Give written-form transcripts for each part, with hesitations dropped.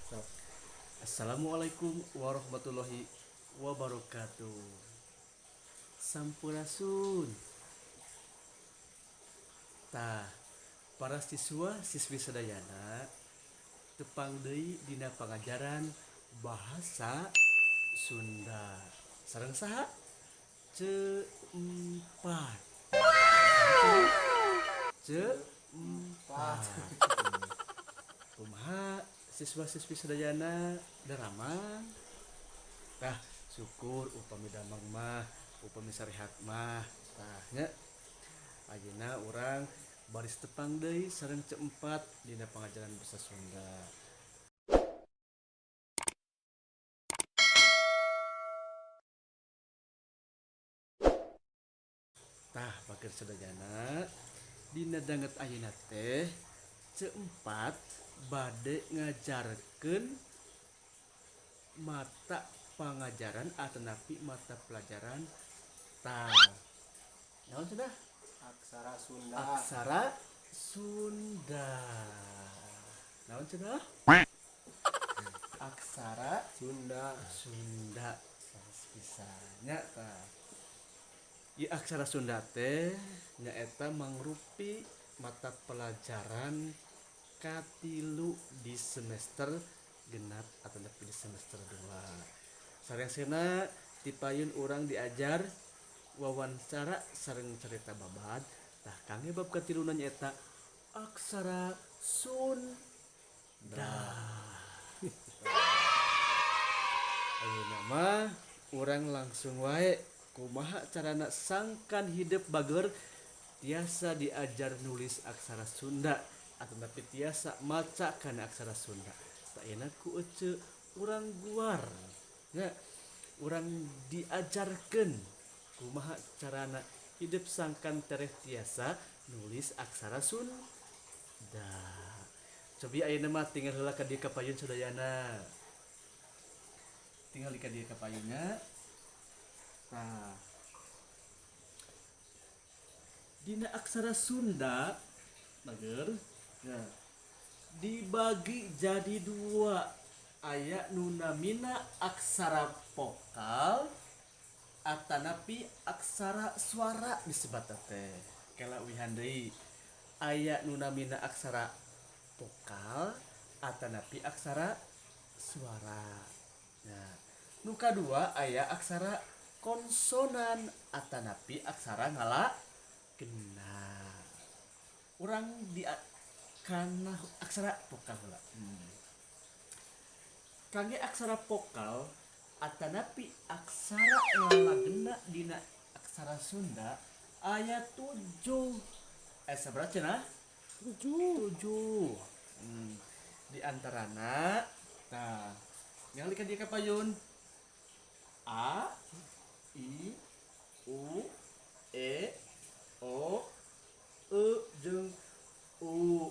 Sok. Assalamualaikum warahmatullahi wabarakatuh. Sampurasun. Tah, para siswa siswi sadayana tepang deui dina pangajaran bahasa Sunda. Sareng saha? C4. C4. Kumaha siswa-siswi sadayana, daramang? Tah, syukur upami damang mah, upami sarehat mah. Tah nya, ayeuna urang baris tepang deui sareng C4 dina pangajaran bahasa Sunda. Tah, bager sadayana, dina danget ayeuna teh C4 bade ngajarkeun mata pangajaran atanapi mata pelajaran. Tah, naon cenah? Aksara Sunda. Aksara Sunda. Naon cenah? Aksara Sunda. Sunda. Sanes nya. Tah, ieu aksara Sunda teh nyaeta mangrupi mata pelajaran katilu di semester genap atau di semester 2. Sarengsena tipayun urang diajar wawancara sareng cerita babad. Tah, kangge bab katiluna nyaeta aksara Sunda. Ayeuna mah urang langsung wae, kumaha carana sangkan hidep bager tiasa diajar nulis aksara Sunda atau tapi tiasa maca kana aksara Sunda. Tah, ayeuna ku ece urang guar nya, urang diajarkeun kumaha carana hidep sangkan tereh tiasa nulis aksara Sunda. Cobi ayeuna mah tinggal heula ka dieu ka payun sadayana, tinggal ka dieu ka payunnya. Tah, dina aksara Sunda, bager ya, dibagi jadi dua, aya nu namina aksara vokal atanapi aksara suara disebut teh. Kela uihan deui, aya nu namina aksara vokal atanapi aksara suara. Nah, nu kadua aya aksara konsonan atanapi aksara ngala kena. Urang di kana aksara vokal heula. Kangge aksara vokal atanapi aksara ngalagena dina aksara Sunda aya 7. Sabaraha cenah? 7. 7. Di antarana tah, ningali ka dieu ka payun. A, I, U, E, O, E jeung U.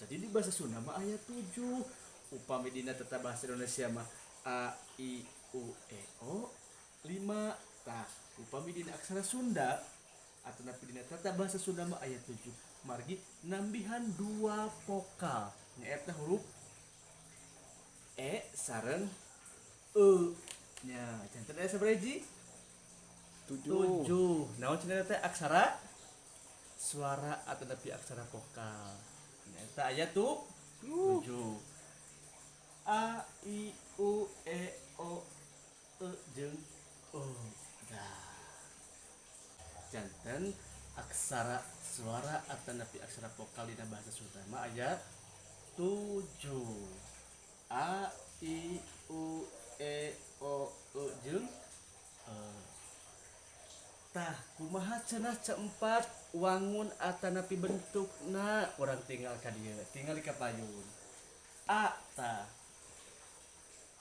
Jadi di bahasa Sunda mah aya 7. Upami dina tata bahasa Indonesia mah A, I, U, E, O 5. Tah, upami dina aksara Sunda atau napi dina tata bahasa Sunda mah aya 7. Margi nambihan 2 vokal, nyaeta huruf E sareng E. Nya, janten aya sabaraha hiji? 7. 7. Naon cenah teh aksara suara atau napi aksara vokal? Nyaeta aya tuh 7. A, I, U, E, O, E jeung O. Dah. Janten aksara suara atau napi aksara vokal dina bahasa Sunda mah aya 7. A, I, U, E, O, E jeung E. Tah, kumaha cenah C4 wangun atanapi bentukna? Urang tinggal ka dieu, tinggal ka payun. A tah.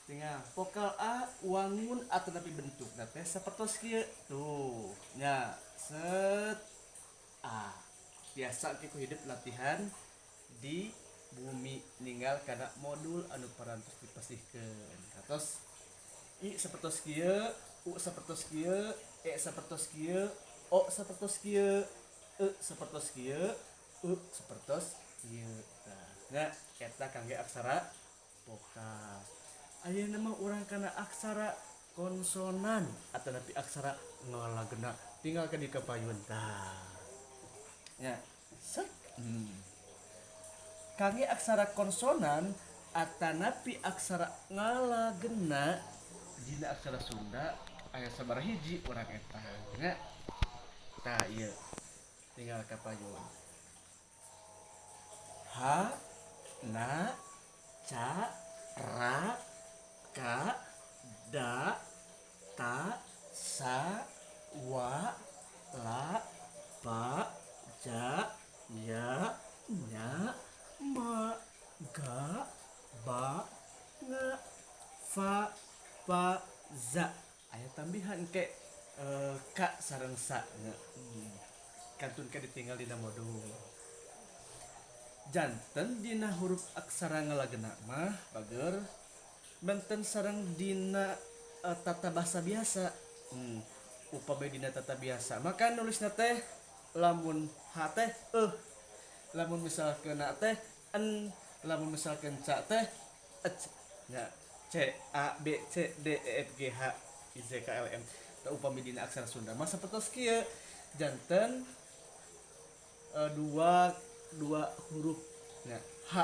Tinggal vokal A wangun atanapi bentukna teh sapertos kieu. Tuh, nya set A. Biasa ki ku hidup latihan di bumi ninggal kana modul anu parantos dipasihkeun. Katos I sapertos kieu, U sapertos kieu, E sapertos kieu, O sapertos kieu, E sapertos kieu, U sapertos kieu. Tah, nya eta kangge aksara vokal. Ayeuna mah urang kana aksara konsonan atanapi aksara ngalagena, tinggal ke di kapayun tah. Ya, set. Kangge aksara konsonan atanapi aksara ngalagena dina aksara Sunda aya sabaraha hiji urang eta nya. Tah ieu tinggal kapayun. H, na, ca, ra, ka, da, ta, sa, wa, la, pa, ja, ya, nya, ma, ga, ba, nga, fa, pa, za. Aya tambihan ke ka sareng sa nya. Kantun ka ditinggal dina modul. Janten dina huruf aksara ngalagena mah bager benten sareng dina tata bahasa biasa. Upami dina tata biasa maka nulisna teh lamun h teh lamun misalkeun na teh n, lamun misalkeun ca teh c nya, C A B C D E F G H I J K L M. Tah upami dina aksara Sunda mah sapertos kieu, janten dua huruf nya, H,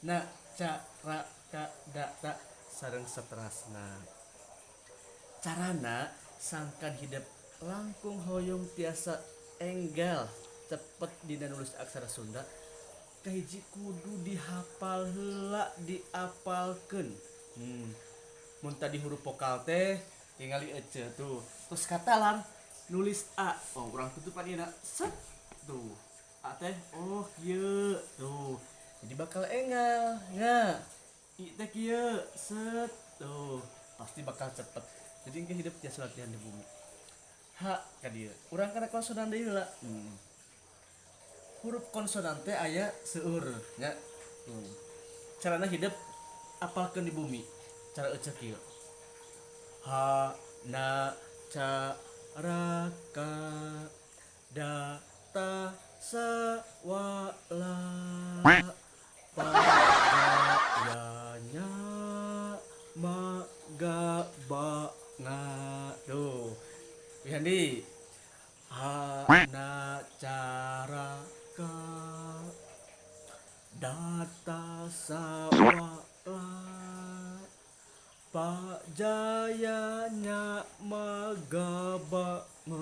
na, ca, ra, ka, da, ta sareng saterasna. Carana sangkan hidep langkung hoyong tiasa enggal cepet dina nulis aksara Sunda, kahiji kudu dihafal heula, diapalkeun. Mun tadi huruf vokal teh tingali ece tuh, terus katalan nulis a, oh urang tutupan ieu set tuh a teh, oh kieu tuh, jadi bakal enggal nya. I teh kieu set tuh, pasti bakal cepet. Jadi engke hidup tiasa latihan di bumi. H ka dieu urang kana konsonan deui heula. Huruf konsonan teh aya seueur nya. Carana hidup apalkeun di bumi cara ece kieu, H, na, ca, ra, ka, da, ta, sa, wa, la, pa, ga, ya, nya, ma, ga, ba, nga. Tuh Wihandi, H, na, ca, ra, ka, da, ta, sa, wa, la, pa, jaya, nya, ma, ga, ba, nga.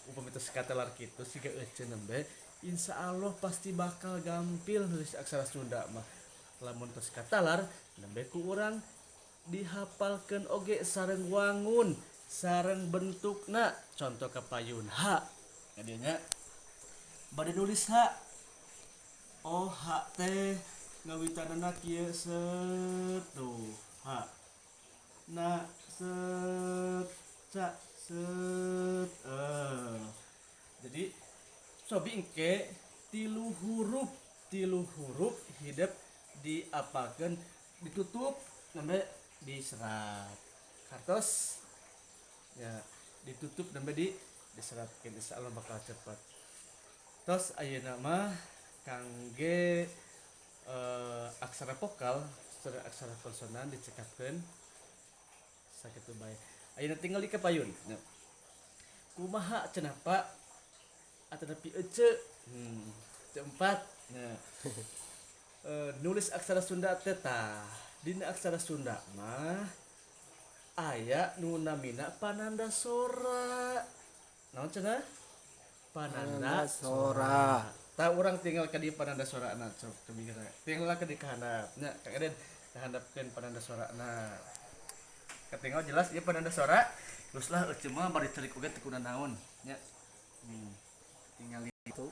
Upami tos katelar kitu siga ece nembe, insya Allah pasti bakal gampil nulis aksara Sunda mah. Lamun tos katalar nembe ku urang dihafalkeun oge sareng wangun sareng bentukna. Contoh kapayun H ka dieu nya, bade nulis H, oh H teh ngawitanana kieu set tuh, H, na, set, ca, set. Jadi cobi engke tilu huruf hidep diapalkeun, ditutup nembe diserat kartos ya, ditutup nembe di diseratkeun, insyaallah bakal cepet. Tos ayeuna mah kangge aksara vokal sareng aksara konsonan dicekapkeun sakitu bae. Ayeuna tinggal di kapayun. Nya. Kumaha cenah Pak atanapi ece? Keempat. Nah. Nulis aksara Sunda teh tah. Dina aksara Sunda mah aya nu namina pananda sora. Naon cenah? Pananda sora. Tah urang tinggal ka dieu pananda sorana sok kebingira. Tinggal ka di kahandap. Nya Kang Eden kahandapkeun pananda sorana. Katinggal jelas ieu pananda sora. Terus lah ece mah bari cerik oge teu kuna naon nya. Tinggal itu.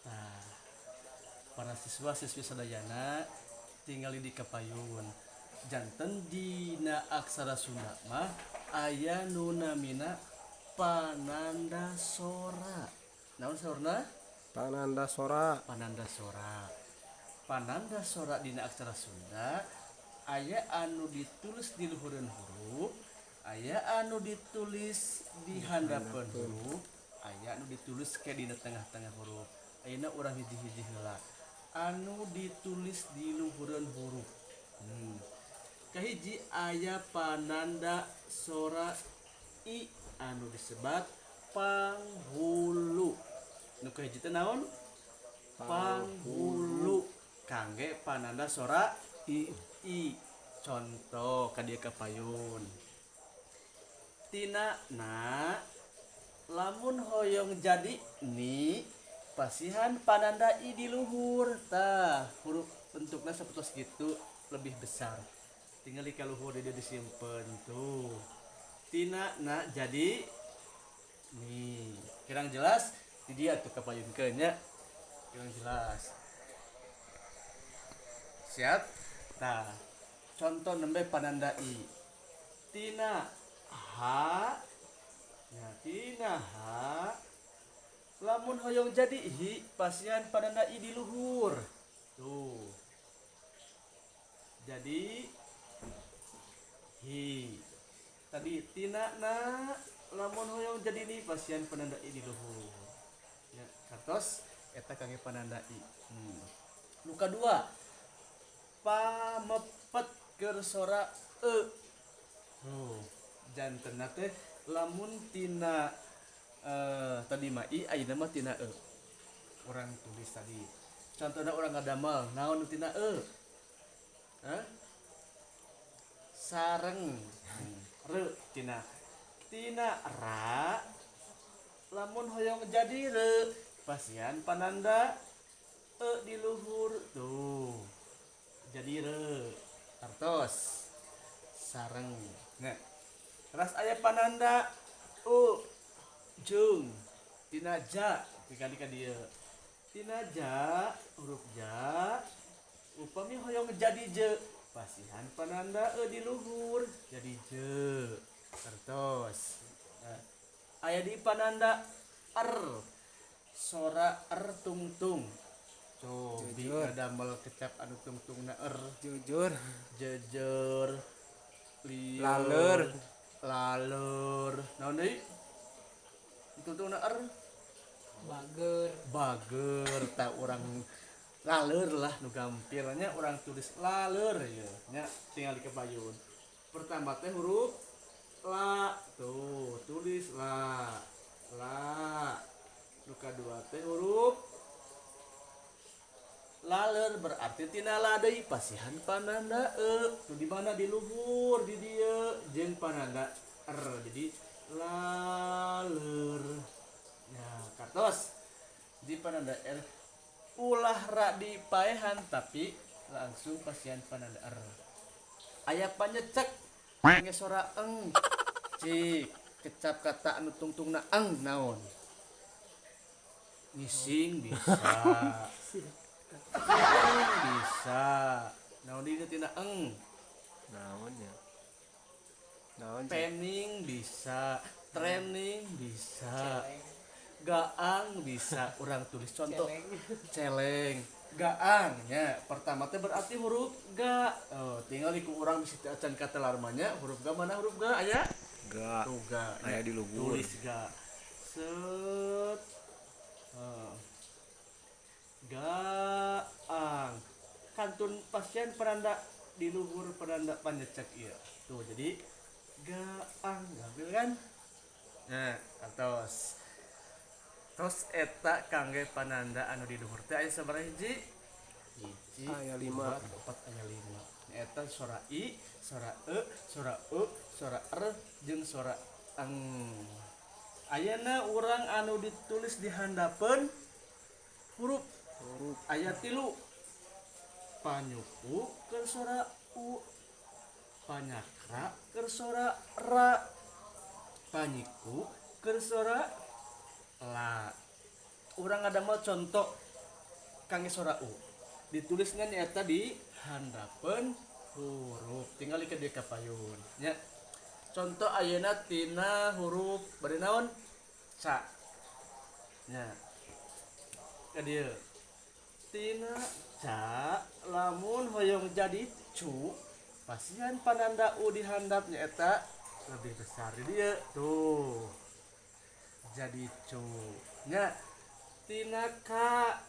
Tah. Para siswa siswi sadayana tinggal di kapayun. Janten dina aksara Sunda mah aya nu namina pananda sora. Naon saurna? Pananda sora. Pananda sora. Pananda sora dina aksara Sunda aya anu ditulis di luhureun huruf, aya anu ditulis di handapeun huruf, aya anu ditulis ke dina tengah-tengah huruf. Ayeuna urang hiji-hiji heula. Anu ditulis di luhureun huruf. Kahiji aya pananda sora i anu disebat panghulu. Nu kahiji teh naon? Panghulu. Kangge pananda sora I. I. Contoh ka dieu kapayun. Tina na lamun hoyong jadi ni pasihan pananda i di luhur. Tah, huruf bentuknya seperti gitu, lebih besar, tinggal di kaluhur dia disimpen tuh. Tina na jadi nih, kirang jelas di dia tuh kapayunkeun nya, kirang jelas. Siap. Tah, contoh nembe pananda i tina ha ya, tina ha lamun hoyong jadi hi pasihan pananda i di luhur tuh, jadi hi. Tadi tina na lamun hoyong jadi ni pasihan pananda i di luhur ya. Katos eta kangge pananda i. Nu kadua, pamepet keur sora e. Tuh, jantenna teh lamun tina tadi mah i, ayeuna mah tina e. Urang tulis tadi contohnya, urang ngadamel naon nu tina e? Hah? Sareng. Re tina tina ra lamun hoyong jadi re pasihan pananda e di luhur tuh, jadi re. Artos sareng. Nah, teras aya pananda u jeung tina ja, dikali ka dieu tina ja, huruf ja upami hoyong jadi je pasihan pananda e di luhur, jadi je. Artos. Nah, aya di pananda r, sora r tungtung. Cobi Jujur. Ngadamel kecap anu tungtungna r. Jujur. Jejer, lieur, Laleur. Laleur, naon deui tungtungna r? Bager. Bager. Tak, urang laleur lah nu gampilnya, urang tulis laleur ya nya. Tinggal di kepayun, pertama teh huruf la, tuh tulis la la. Nu kadua teh huruf laler, berarti tina la deui, pasihan pananda e tuh. Di mana? Di luhur di dieu, jeung pananda r, jadi laler ya. Katos di pananda r, ulah ra di paehan, tapi langsung pasihan pananda r. Aya panyecek nge sora eng. Cik, kecap kata anu tungtungna eng naon? Ngising bisa, eng bisa, naon deui tina eng? Naon ya? Naon sih? Pening bisa, training bisa, gaang bisa. Urang tulis contoh. Celeng. Celeng, gaang nya. Pertama teh berarti huruf ga. Oh, tinggal di ku urang bisi teu acan katelar mah nya. Huruf ga mana? Huruf ga aya? Ga. Tuh, ga. Aya di luhur. Tulis ga, set. Oh. Gaang kantun pasihan penanda di luhur, penanda panyecek ieu tuh, jadi gaang. Gampil kan? Nah, atos terus eta kangge pananda anu di luhur teh aya sabaraha hiji? Hiji, Aya lima. dua, empat, aya lima. Eta sora i, sora e, sora u, sora r, jeung sora eng. Ayana urang anu ditulis di handapeun huruf. Huruf. Aya tilu: panyuku keur sora u, panyakra keur sora ra, panyiku keur sora la. Urang ngadamel contoh kangge sora u, ditulisnya nyaeta di handapeun huruf. Tinggal ke dieu kapayun nya. Contoh ayeuna tina huruf bade naon? Ca nya, ka dieu tina ca lamun hoyong jadi cu pasihan pananda u di handap, nyaeta lebih besar di dieu tuh, jadi cu nya. Tina ka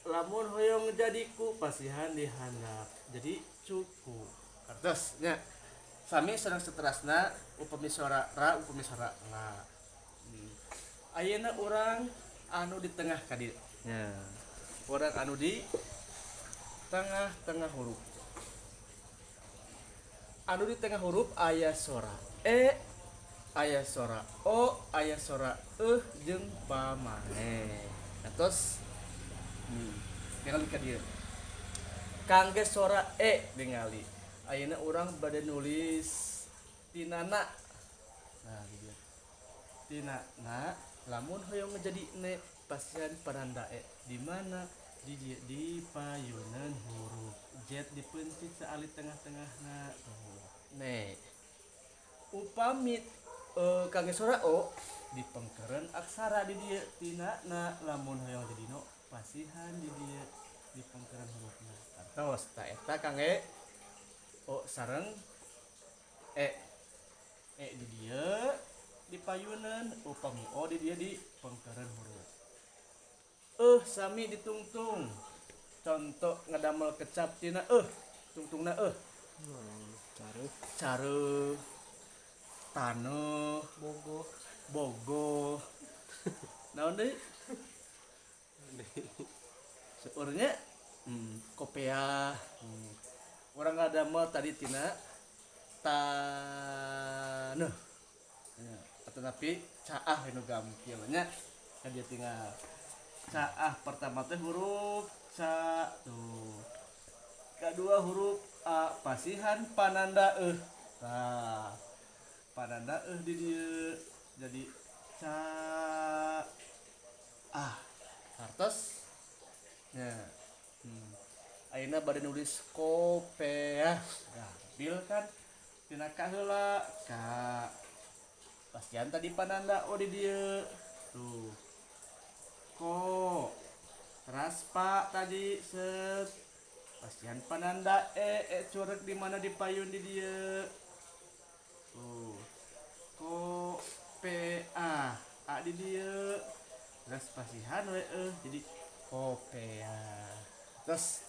Lamun hoyong jadi ku pasihan di handap jadi cuku. Kartos nya sami sareng seterasna upami sora ra, upami sora la. Ayeuna urang anu di tengah ka dieu nya, urang anu di tengah-tengah huruf. Anu di tengah huruf aya sora e, aya sora o, aya sora eh, jeung pamaeh. Atos ningali ka dieu kangge sora e. Ningali ayeuna urang bade nulis tinana. Nah, di dieu tina na, lamun hoyong jadi ne pasihan pananda e. Di mana? Di dieu, di payunan huruf Z dipencit saalit tengah-tengahna. Tuh ne. Upami kangge sora o dipengkeureun aksara di dieu tina na, lamun hoyong jadi no pasihan di dieu dipengkeureun hurufna. Atos ta eta kangge o sareng e. E di dieu di payunan, upami o di dieu di pengkeureun huruf. Sami ditungtung. Contoh ngadamel kecap tina eh, tungtungna eh. Careuh. Careuh, taneuh, bogo. Bogo, naon deui? Seueurnya kopeah. Urang ngadamel tadi tina taneuh ya, tetapi caah nu gampil nya kan dia tinggal caah. Pertama teh huruf ca tuh, kedua huruf a, pasihan pananda eh. Tah, pananda eh di dieu jadi ca ah. Hartos nya. Ayeuna bade nulis kopeah, gampil kan? Tina ka heula, ka, pasihan tadi pananda o di dieu tuh, ko, teras pa tadi set, pasihan pananda e, e curek di mana? Di payun di dieu tuh, ko p a, a di dieu, terus pasihan we eh jadi kopeah. Terus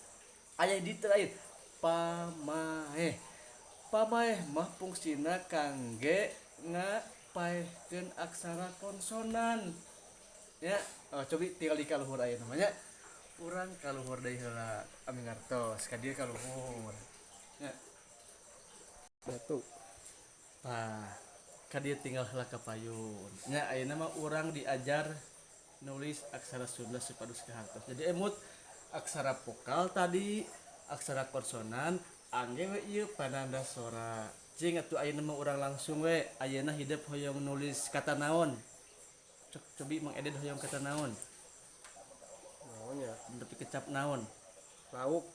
aya di terakhir pamaeh. Pamaeh mah fungsina kangge ngapaehkeun aksara konsonan ya. Oh, cobi tinggal di kaluhur aya namanya. Urang kaluhur deui heula ami ngartos ka dieu kaluhur ya. Batu. Tah, ka dieu tinggal heula ka payun nya. Ayeuna mah urang diajar nulis aksara Sunda supados kahartos. Jadi emut aksara vokal tadi, aksara konsonan, angge we ieu pananda sora. Cing atuh ayeuna mah urang langsung we. Ayeuna hidep hoyong nulis kata naon? Cok, cobi Mang Eden hoyong kata naon? Naon ya? Tapi kecap naon? Lauk.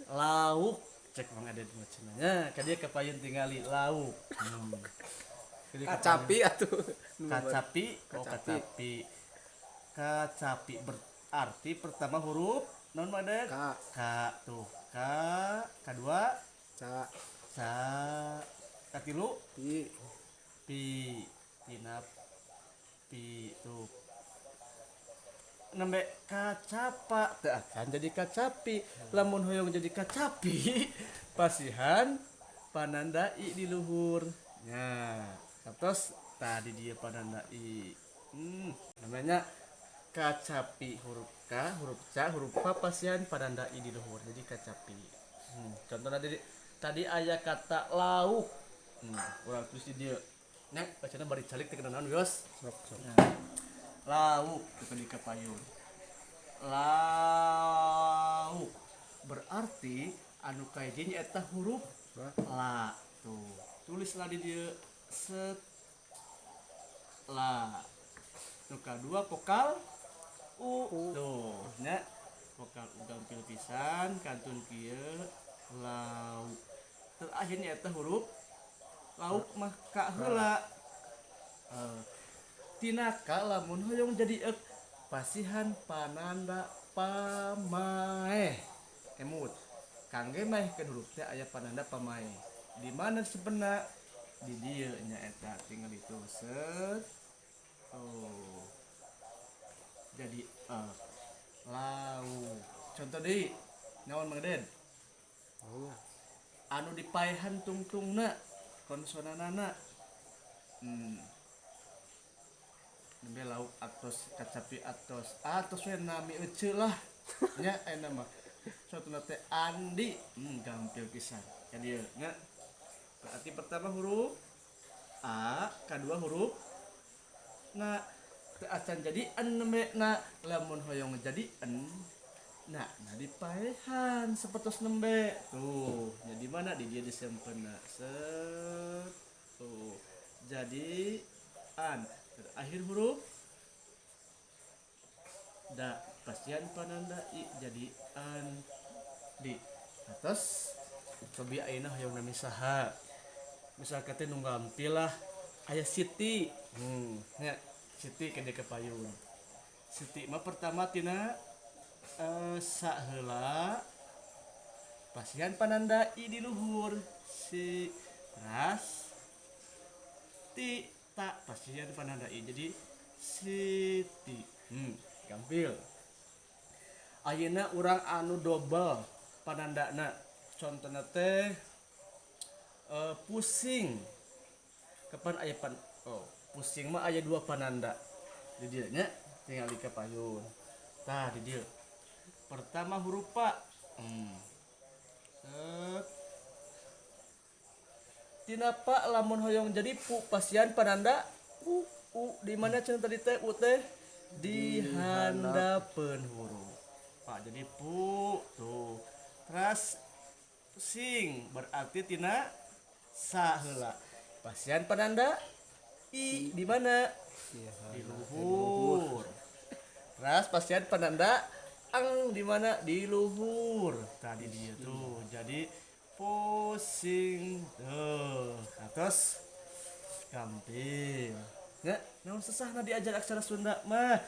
Lauk cek Mang Eden mah cenah nya. Ka dieu kapayun tingali lauk. Ka dieu. Kacapi atuh. Kacapi, oh. Kacapi. Kacapi, kacapi berarti pertama huruf naon, Mang Eden? K. K tuh, K. Kedua Ca. ca, katilu Pi. Pi, tina pi tuh nembe kacapa teu akan jadi kacapi. Lamun hoyong jadi kacapi pasihan pananda i di luhur nya. Terus tadi dia pananda i, namanya kacapi, huruf K, huruf C, huruf P, pasihan pananda i di luhur jadi kacapi. Contohnya tadi, tadi aya kata lauk. Urang tulis di dieu nya, bacana bari calik teh naon wios. Sok sok. Nah, lauk itu di kapayun. Lauk berarti anu kahiji eta huruf La. La tuh, tulislah di dieu set, la. Nu kadua vokal u. U. Tuh nya, vokal u gampil pisan, kantun kieu lauk. Terakhirnya eta huruf lauk mah ka heula. Tina ka lamun hoyong jadi ek pasihan pananda pamaeh. Emut kangge maehkeun huruf teh aya pananda pamaeh. Di mana sebenarnya? Di dieu nya eta, tinggal itu set. Oh, jadi Lauk. Contoh deui, naon Mang Den? Naonnya? Anu dipaehan tungtungna konsonanana. Nembe lauk atos kacapi atos atos we nami ece lah nya ayeuna mah. Contohna teh Andi, gampil pisan. Ka dieu nya. Berarti pertama huruf A, kedua huruf na. Teu acan jadi en nembe na, lamun hoyong jadi en nah, nah dipaehan sapertos nembe tuh. Jadi mana di dia disimpen set tuh. Jadi an terakhir huruf da pasian pananda i jadi an di atas. Cobi ayeuna hoyong nami saha, misalkan teh nu gampil lah aya Siti. Nya Siti ke ke payun. Siti mah pertama tina sa heula pasian pananda i di luhur si, ras ti ta pasian pananda i jadi Siti. Gampil. Ayeuna urang anu dobel panandana, contohna teh pusing. Kapan aya pan, oh, pusing mah aya dua pananda di dieu nya, tinggal di kapayun. Tah di dieu pertama huruf pa. Set. Tina pa lamun hoyong jadi pu pasian pananda u. U di mana cenah tadi teh? U teh di handapeun huruf pa jadi pu tuh. Terus pusing berarti tina sa heula pasian pananda i di mana? Di luhur. Terus pasian pananda ang di mana? Di luhur. Tadi dia tuh jadi pusing tuh. Atas gampil ya, naon sesahna diajar aksara Sunda mah,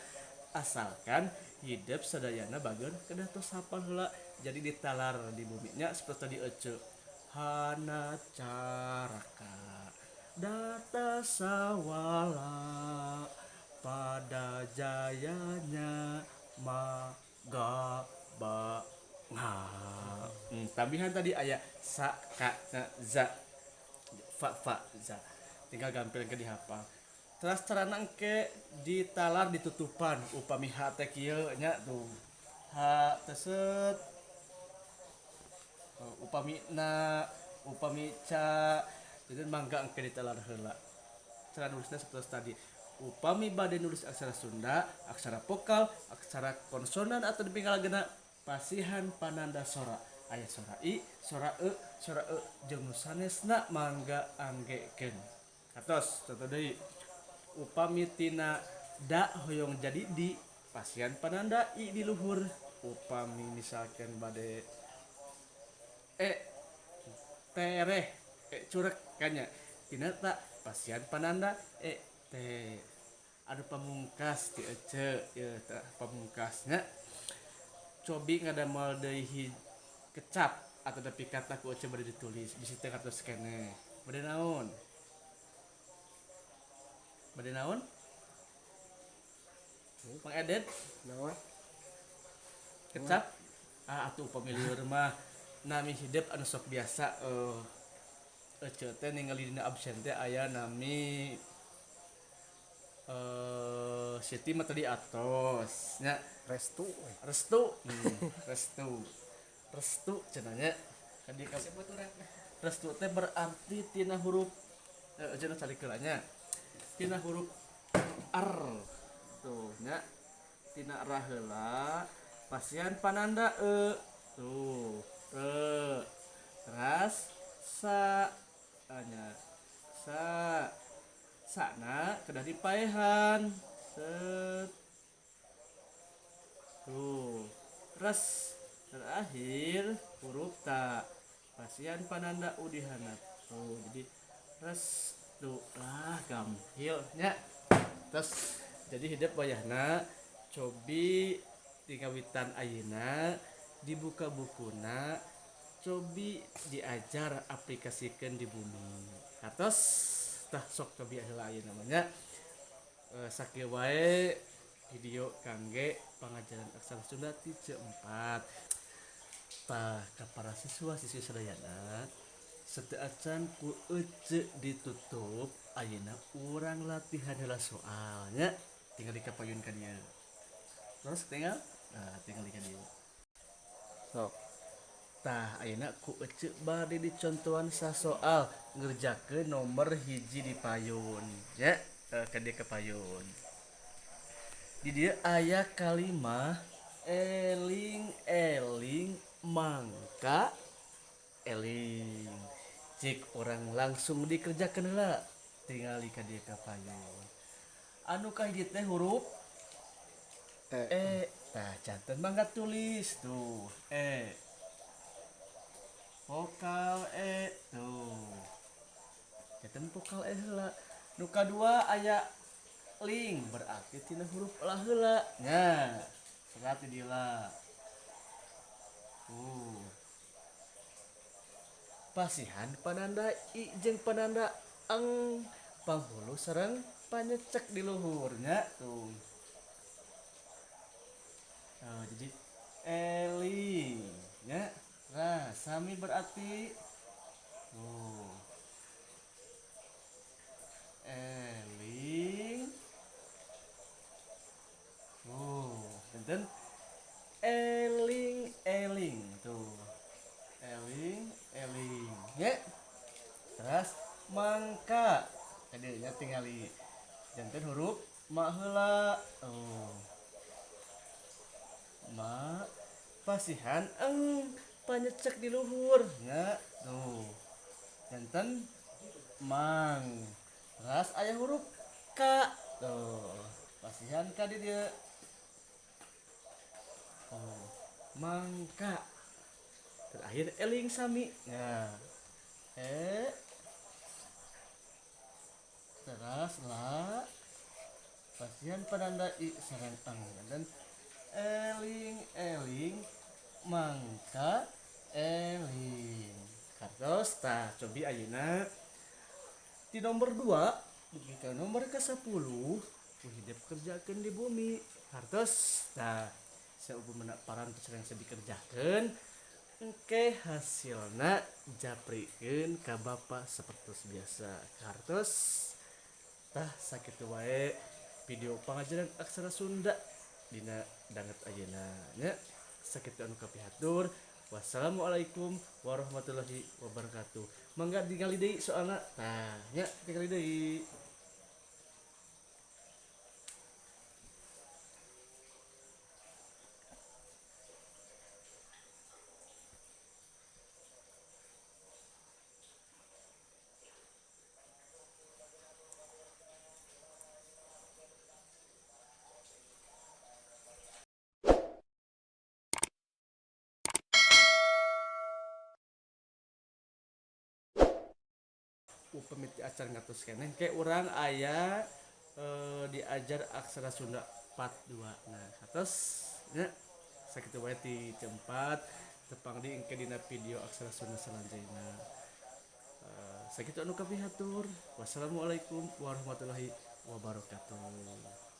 asalkan hidup sadayana bageun kedah tos hafal heula. Jadi ditalar di buminya seperti tadi ece hana caraka data sawala pada jayanya maga ba nga. Tambihan tadi aya sa ka na za fa fa za, tinggal gampil ke dihafal. Terus carana engke ditalar ditutupan upami ha teh kieu nya tuh ha teh set. Upami na upami ca jadi mangga engke ditalar heula. Cara nulisnya seperti tadi, upami bade nulis aksara Sunda, aksara vokal, aksara konsonan atau dipinggalagena pasihan pananda sora, aya sora i, sora e, sora e jeung nu sanesna mangga anggekeun. Katos contoh deui, upami tina da hoyong jadi di pasihan pananda i di luhur. Upami misalkan bade e tereh e curek kanya tina ta pasihan pananda e te. Anu pamungkas ti ece ieu teh pamungkasnya, cobi ngadamel deui kecap atau tepi kata ku ece bade ditulis bisi teu kartos keneh. Bade naon? Bade naon Mang Edet? Naon? Kecap ah atuh upami lieur mah nami hidep anu sok biasa ece teh ningali dina absen teh aya nami Siti mah tadi atos nya. Restu. Restu. Restu restu cenah nya kadi ka sebut urang. Restu teh berarti tina huruf cenah cari nya tina huruf R tuh nya, tina ra heula pasian pananda e tuh re, terus sa nya sa sana kedah dipaehan set tuh. Res terakhir huruf ta pasian pananda u di handap tuh, jadi restu lah gampil nya. Terus jadi hidup wayahna cobi di kawitan ayeuna dibuka bukuna, cobi diajar aplikasikan di bumi. Atos tah sok cobi heula ayeuna mah nya. Sakieu wae Video kangge pangajaran aksara Sunda ti C4. Tah ka para siswa siswi sadayana, sateuacan ku ece ditutup, ayeuna urang latihan heula soalnya. Tinggal di kapayun ka dieu. Terus tinggal, nah, tinggal di ka dieu. Sok. Tah ayeuna ku ece bade dicontohan sasoal ngerjakeun nomor 1 di payun ya, ka dieu ka payun. Di dieu aya kalimah eling eling mangka eling. Cik orang langsung dikerjakan heula, tingali ka dieu ka payun. Anu kahiji teh huruf E. E. Tah janten mangga tulis tuh E. Vokal E tuh. Janten vokal E heula. Nu kadua aya ling, berarti tina huruf la heula. Nya, serat di dieu la. Tuh. Pasihan pananda i jeung pananda eng, panghulu sareng panyecek di luhurnya tuh. Oh, jadi eling nya. Nah, sami berarti tuh. Eling. Tuh, benten eling eling tuh. Eling eling ya. Terus mangka. Tadi nya tingali janten huruf ma heula. Oh. Ma pasihan eng panyecek di luhur nya tuh. Janten mang. Terus aya huruf k tuh. Pasihan k di dieu. Oh, mangka. Terakhir eling sami. Nah, e terus la pasihan penanda i sareng eng dan eling eling mangka eling. Kartos tah cobi ayeuna di nomor 2 dugi ka nomor ke-10 ku hidep kerjakeun di bumi. Kartos tah saupamana parantos sareng dikerjakeun engke hasilna japrikeun ka bapa sapertos biasa. Kartos tah sakitu wae video pangajaran aksara Sunda dina danget ayeuna nya. Sakitu anu kapihatur. Wassalamualaikum warahmatullahi wabarakatuh. Mangga tingali deui soalna. Tah nya tingali deui. Upami acar ngatos keneh ke urang aya diajar aksara Sunda part 2. Nah, atos nya sakitu wae ti C4 tepang di engke dina video aksara Sunda selanjutna. Sakitu anu kapihatur. Wassalamualaikum warahmatullahi wabarakatuh.